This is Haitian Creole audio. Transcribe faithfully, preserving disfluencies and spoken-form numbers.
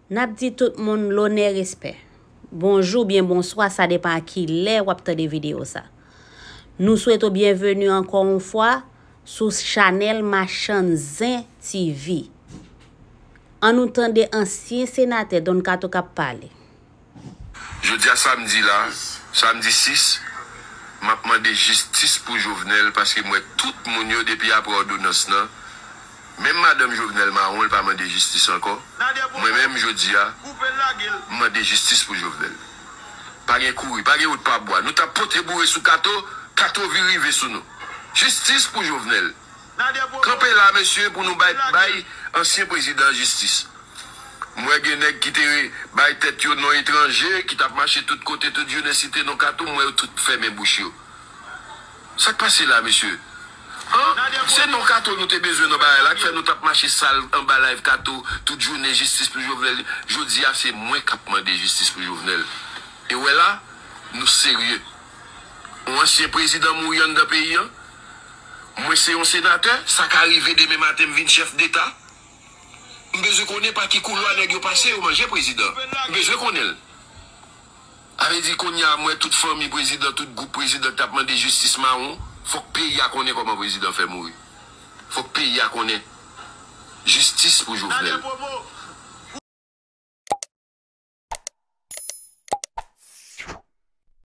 N ap di tout moun lonè, respè. Bonjou byen bonswa, sa depan a ki lè w ap tande videyo sa. Nou swete w byenveni ankò yon fwa sou chanèl Machann Zen T V. Ann nou tande ansyen senatè Don Kato k ap pale. Jodi a samdi la, samdi sis, m ap mande jistis pou Jovenel paske m wè tout moun yo depi apre òdonans lan, menm madanm Jovenel mawon l pa mande jistis ankò. Mwen menm jodi a, m mande jistis pou Jovenel. Pa gen kouri, pa gen wout pa bwa. Nou t ap pote boure sou Kato, Kato vin rive sou nou. Jistis pou Jovenel. Kanpe la mesye pou nou bay, bay ansyen prezidan jistis. M wè gen nèg ki te bay tèt yo non etranje, ki t ap mache tout kote, tout jounen site non Kato, m wè yo tout fèmen bouch yo. Sa k pase la mesye? An? Se non Kato nou te bezwen nan bagay la, k fè nou t ap mache sal anba live Kato, tout jounen jistis pou Jovenel. Jodi a se mwen k ap mande jistis pou Jovenel. E wè la, nou serye. Yon ansyen prezidan mouri anndan peyi an. Mwen se yon senatè, sa ka rive demen maten m vin chèf deta. M bezwen konnen pa ki koulwa nèg yo pase yo manje prezidan. M bezwen konnen l. A vle di kounye a m wè tout fanmi prezidan, tout gwoup prezidan k t ap mande jistis mawon. Fòk peyi a konnen kòman prezidan fè mouri. Fòk peyi a konnen. Jistis pou Jovenel.